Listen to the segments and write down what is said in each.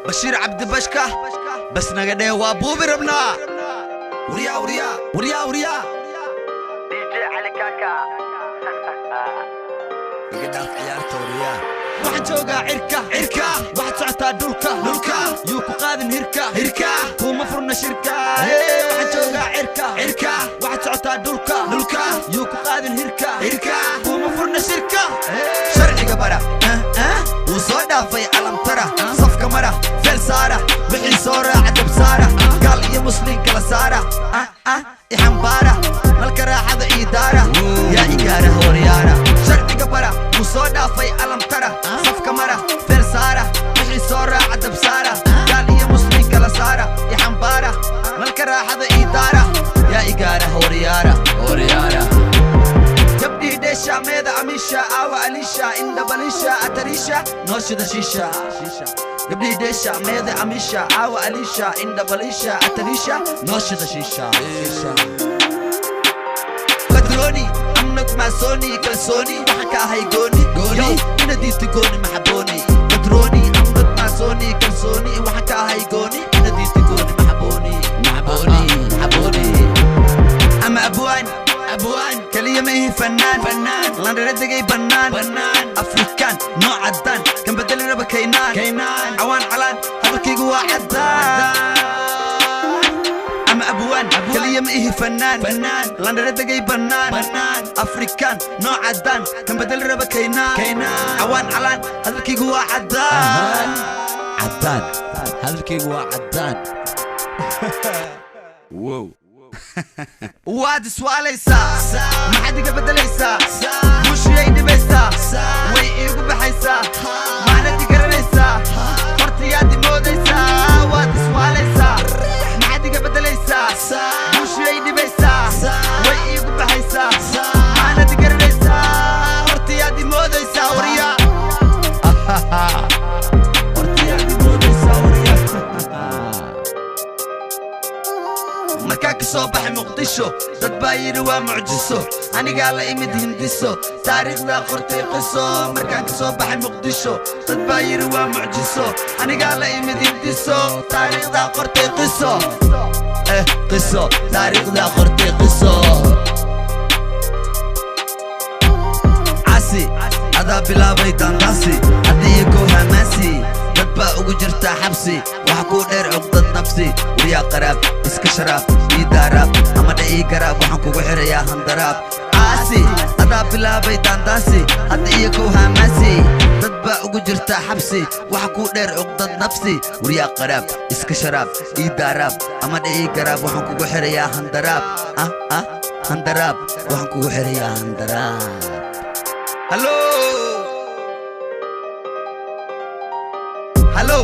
Bashiir Cabdi Bashka, bas naga dhee, waa buubi rabnaa. Waryaa, waryaa, waryaa, waryaa. DJ Cali Kaka. Iga dhaaf ciyaarta, waryaa. Waxaan joogaa cirka, cirka. Waxaad socotaa dhulka, dhulka. Yuu ku qaadin hirka, hirka. Kuma furna shirka. Waxaan joogaa cirka, cirka. Waxaad socotaa dhulka, dhulka. Yuu ku qaadin hirka, hirka. Kuma furna shirka. Sharciga bara wuu soo dhaafay alamtara. Safka mara, feel saara, wixii soo raaca dab saara, gaal iyo muslim kala saara, ixambaara, nalka raaxada ii daara, yaa igaara hooryaara. Sharciga bara wuu soo dhaafay alamtara. Safka mara, feel saara, wixii soo raaca dab saara, gaal iyo muslim kala saara, ixambaara, nalka raaxada ii daara, yaa igaara hooryaara, hooryaara. Gabdhii dheesha, meeda amisha, aawa alisha, indhabalisha, atarisha, nooshida shiisha. Gabdhii dheesha, meeda amisha, aawa alisha, indhabalisha, atarisha, nooshida shiisha. Patroni amnag maasoni, kalsooni waxaan ka ahay gooni gooni, ina diidta gooni maxabooni. Patroni amnag maasoni, kalsooni waxaan ka ahay gooni, ina diidta gooni maxabooni, maxabooni, maxabooni. Ama abwaan, abwaan kaliya ma ihi, fanaan, fanaan landhara degay bannaan, bannaan. Afrikaan nooc caddaan kan bedeli raba kaynaan, kaynaan. Cawaan calaan, hadalkaygu waa caddaan. Ama abwaan kaliya ma ihi, fanaan, fanaan landhara degay bannaan, bannaan. Afrikaan nooc caddaan kan bedeli raba kaynaan, kaynaan. Cawaan calaan, hadalkaygu waa caddaan, caddaan. Hadalkaygu waa caddaan. Wow, waad iswaalaysaa, maxaad iga beddelaysaa? Guushiyay dhibaysaa, way iigu baxaysaa, macnad i garanaysaa, hortayaad imoodaysaa. Waad iswaalaysaa, maxaad iga beddelaysaa? Guushiyay dhibaysaa, way iigu baxaysaa, macnad i garanaysaa, hortayaad imoodaysaa. Waryaa, hortayaad imoodaysaa, waryaa. Markaa ka soo baxay Muqdisho, dad baa yidhi waa mucjiso, anigaa la imid hindiso, taariikhdaa qortay qiso. Markaan ka soo baxay Muqdisho, dad baa yidhi waa mucjiso, anigaa la imid hindiso, taariikhdaa qortay qiso, qiso, taariikhdaa qortay qiso. Casi adaa bilaabay daandaasi, haddii kow hamaasi, dad baa ugu jirtaa xabsi, waxa kuu dheer cuqdad nafsi. Waryaa qaraab, iska sharaab, ii daaraab ama dha ii garaab, waxaan kugu xirayaa handaraab. Caasi adaa bilaabay daandaasi, hadda iyo kow hamaasi, dad baa ugu jirtaa xabsi, waxa kuu dheer cuqdad nafsi. Waryaa qaraab, iska sharaab, ii daaraab ama dha ii garaab, waxaan kugu xirayaa handaraab, handaraab, waxaan kugu xirayaa handaraab. Hallo, hallow,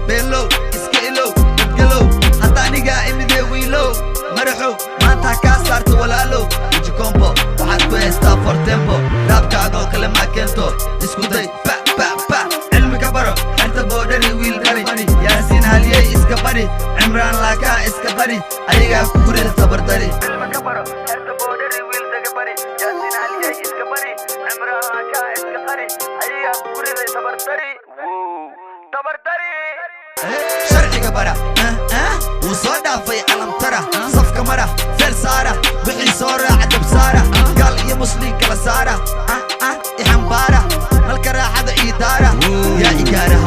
beenlow, iska ilow, dadgalow, hadda anigaa imidee wiilow maraxow, maanta ha kaa saarta walaalow. Wejikombo waxaad ku haystaa fortembo, raabkaagoo kale maa keento, isku day ba ba ba, cilmi ka baro xerta boodhari, wiil dhari Yaasiin Haliyey iska bari, Cimraan laakaa iska bari, ayagaa ku gurida tabardari. Cilmi ka baro xerta boodhari, wiil daga bari, Yaasiin Haliyey iska bari, Cimraan laakaa iska qari, ayagaa ku guriday tabardari. Wow, tabardari. Sharciga bara wuu soo dhaafay alamtara. Safka mara, feel saara, wixii soo raaca dab saara, gaal iyo muslim kala saara, ixambaara, nalka raaxada ii daara, yaa igaara.